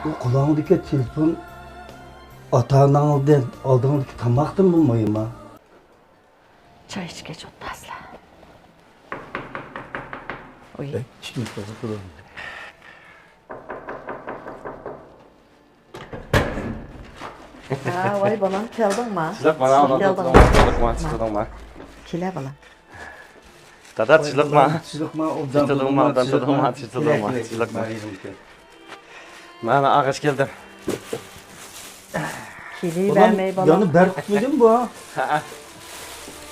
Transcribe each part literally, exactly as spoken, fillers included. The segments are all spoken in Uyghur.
ئۇ قۇلاقىڭدىكى تېلېفون ئاتا-ئاناڭدىن، ئالدىڭدىكى تاماقتىنمۇ مۇھىمما؟ چاي ئىچكەچ ئولتۇرارسىلەر. ئۇي. ئەي، ئىشىكنى قوزغىتىۋەرمە. ھە، ۋاي بالام، كەلدىڭما؟ تىزلىق مانا، كەلدىڭما؟ تىزلىق مانا، تىزلىق مانا. كېلە بالام. دادا، تىزلىق مانا. تىزلىق مانا، ئوبدان تۇردۇڭما، ئوبدان تۇردۇڭما، تىزلىق مانا، تىزلىق مانا. مانا ئاغاچ كەلدىم. كېلىۋەرمەي بالام. يەنە بەر قۇتمىدىمۇ بۇ؟ ھەئە.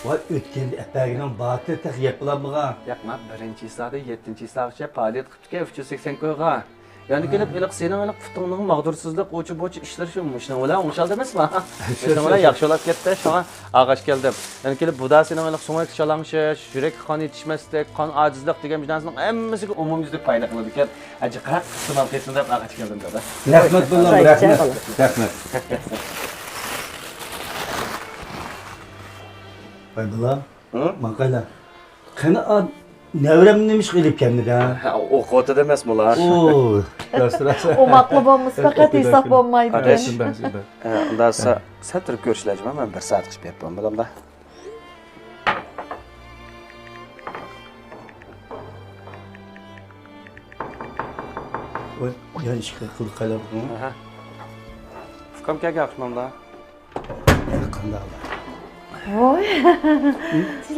ۋاي، ئۆتكەندە ئەپەرگىنىڭ بارتى تېخى يەپ بولالمىغان. ياق، ما بىرىنچى ھېسسادىن يەتتىنچى ھېسساغىچە پائالىيەت قىپتىكەن، ئۈچ يۈز سەكسەن كويغا. يەنە كېلىپ ھېلىقى سېنىڭ ھېلىقى پۇتۇڭنىڭ ماغدۇرسىزلىق، ئۇچى-بۇچى ئىشلىرى شۇ مۇشۇنىڭ بىلەن ئوڭشالدى ئەمەسما؟ شۇ، شۇنىڭ شۇ، بىلەن شۇ. ياخشى بولۇپ كەتتى، شۇڭا ئاغاچ كەلدىم. يەنە كېلىپ بۇدا سېنىڭ ھېلىقى سۆڭەك شالاڭشىش، يۈرەككە قان يېتىشمەسلىك، قان ئاجىزلىق دېگەن مۇشۇ نەرسىنىڭ ھەممىسىگە ئومۇميۈزلۈك پايدا قىلىدىكەن. ئەجىقراق ئىستېمال قىلسۇن دەپ ئاغاچ كەلدىم، دادا. رەھمەت بالام، رەھمەت، رەھمەت. ۋاي بالام. ھە؟ ماڭقايلا. قېنى، ئا، نەۋرەمنى نېمىشقا ئېلىپ كەلمىدى، ھە؟ ھە، ئوقۇۋاتىدۇ ئەمەسمۇلا. ئوي، راست، راست. ئوماقلا بولمىسا، پەقەت ھېساب بولمايدىكەن. ئاداش. ھە، ئۇنداق سا-، سەل تۇرۇپ كۆرۈشلەيچۇما، مەن بىر سائەت قىلىپ بېرىپ بولامدا. ۋاي، يا ئىشىكنى قىلدى قايلا بۇ؟ ئاھا. ئۇكام كەلگەن ئاخشىمامدا. قانداق؟ ۋوي.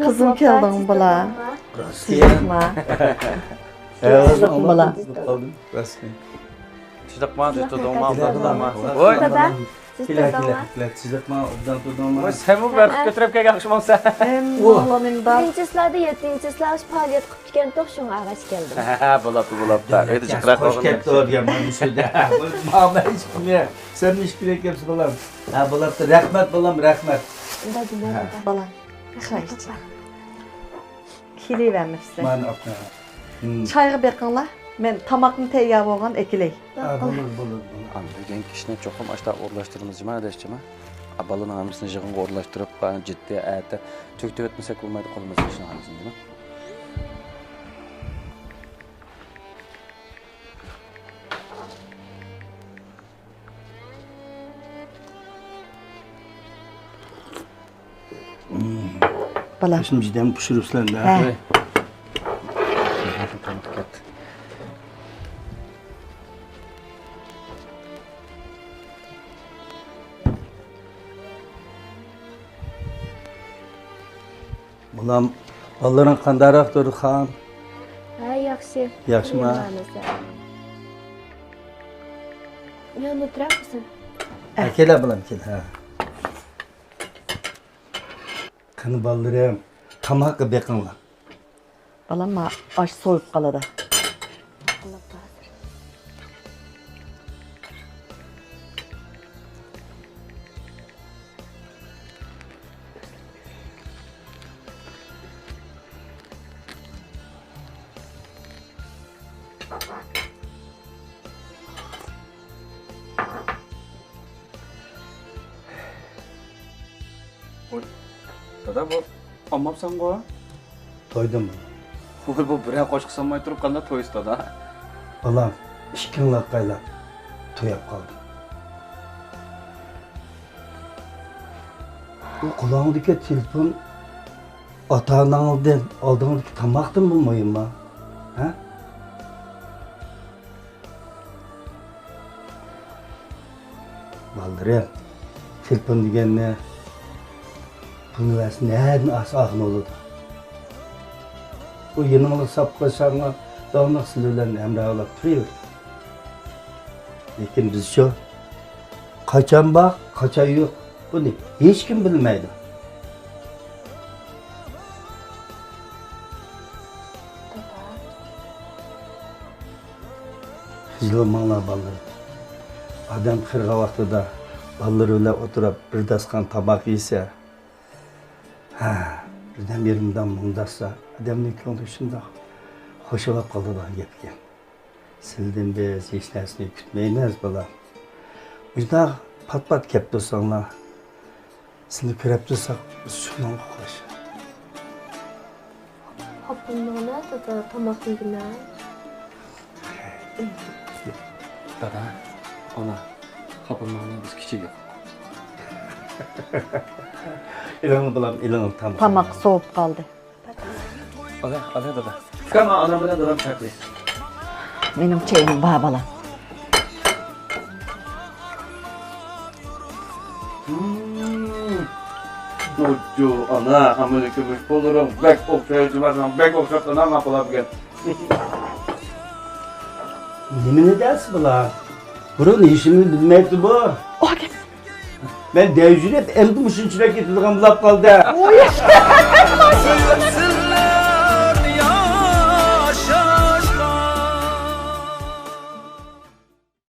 قىزىم كەلدىڭ بالا. راستكەن. تىزلىقما. تىزلىقما بالا. راستكەن. تىزلىقما، تىزلىقما، تىزلىقما. ۋوي. دادا، سىز تۇردۇڭلار. ۋوي، سەنمۇ بەرخۇت كۆتۈرۈپ كەلگەن ئاخشىمامسەن. ھەم بالام ئىمداد. بىرىنچى ھېسسادىن يەتتىنچى ھېسساغىچە پائالىيەت قىپتىكەنتۇق، شۇڭا ئاغاچ كەلدىم. ھە، ھە، بولاپتۇ، بولاپتۇ. ئۆيدە جىقراق بولغىنى. خوش كەپتۇ دېگەن مانا شۇ. مانا مەن ئىچكۈم يا. سەن ئىچكۈدەك كەپسە بالام. ھە، بولاپتۇ. رەھمەت بالام، رەھمەت. ئۇنداق دېمەڭ، ھە. دادا. بالام، خاھىش. كېلىۋەرمەپسىز. مانا ئاپا. ھىم. چايغا بېقىڭلار. مەن تاماقنى تەييار بولغان ئەكېلەي. ھە، بولىدۇ، بولىدۇ، بولىدۇ. ئاندىن كېيىن كىشىنى چوقۇم ئاشتا ئورۇنلاشتۇرىمىز جۇما ئادەشچىما. بالىنىڭ ھەممىسىنى يىغىنغا ئورۇنلاشتۇرۇپ، جىددىي ئەتە تۈگىتىۋەتمىسەك بولمايدۇ قولىمىزدىكى ئىشنىڭ ھەممىسىنى جۇما. بالام. بېشىم جىدەم پۇشۇرۇپسىلەر دە. ھە. بالام، بالىلىرىڭ قانداقراق تۇردى خان؟ ھە، ياخشى. ياخشىما؟ يان ئولتۇرامسەن؟ ھە، كېلە بالام، كېلە. ھە. قېنى بالىلىرىم، تاماققا بېقىڭلار. بالام، ما ئاش سوۋۇپ قالىدۇ. ۋوي، دادا، بۇ ئالماپسەنغۇ؟ تويدىم. ۋوي، بۇ بىرەر قوشۇق سالماي تۇرۇپ قانداق تويسا، دادا؟ بالام، ئىككىڭلار قايلا توياپ قالدىم. بۇ قۇلاقىڭدىكى تېلېفون ئاتا-ئاناڭدىن، ئالدىڭدىكى تاماقتىنمۇ مۇھىمما؟ ھە؟ بالىلىرىم، تېلېفون دېگەننى پۇلنى بەرسە نەدىن ئالسا ئالغىلى بولىدۇ. ئۇ يېنىڭلىق ساپ قويساڭلا، داۋاملىق سىلەر بىلەن ھەمراھ بولۇپ تۇرۇۋېرىدۇ. لېكىن بىزچۇ؟ قاچان بار، قاچان يوق، بۇنى ھېچكىم بىلمەيدۇ. خىجىل بولماڭلار، بالىلىرىم. ئادەم قىرغان ۋاقتىدا بالىلىرى بىلەن ئولتۇرۇپ بىر داستىخان تاماق يېسە، ھە، بىردەم يېرىمدام مۇڭداشسا، ئادەمنىڭ كۆڭلى شۇنداق خۇشال بولۇپ قالىدىغان گەپكەن. سىلىدىن بىز ھېچ نەرسىنى كۈتمەيمىز، بالام. مۇشۇنداق پات-پات كەپ تۇرساڭلار، سىلىنى كۆرۈپ تۇرساق، بىز شۇنىڭغا خۇش. خاپا بولمىغىنا، دادا، تاماق يېگىنە. دادا، ئانا، خاپا بولماڭ، بىز كىچىك. ئېلىڭ بالام، ئېلىڭ، تاماق. تاماق سوۋۇپ قالدى. ئالا، ئالا دادا. ئۇكام، ئانام بىلەن دادام چاقلىسۇن. مېنىڭ چېيىم بار، بالام. جۇجۇ ئانا، ھەممىنى كۈمۈش پۇللىرىڭ بەك ئوخشايدۇ، بەك ئوخشاپ قالغان بۇلار بۈگۈن. نېمىنى دەرسى بۇلار؟ بۇرۇن ھېچنېمىنى بىلمەيتتى بۇ. مەن دەۋجىرەپ، ئەمدى مۇشۇنچىلىك كېتىدىغان بولۇپ قالدى.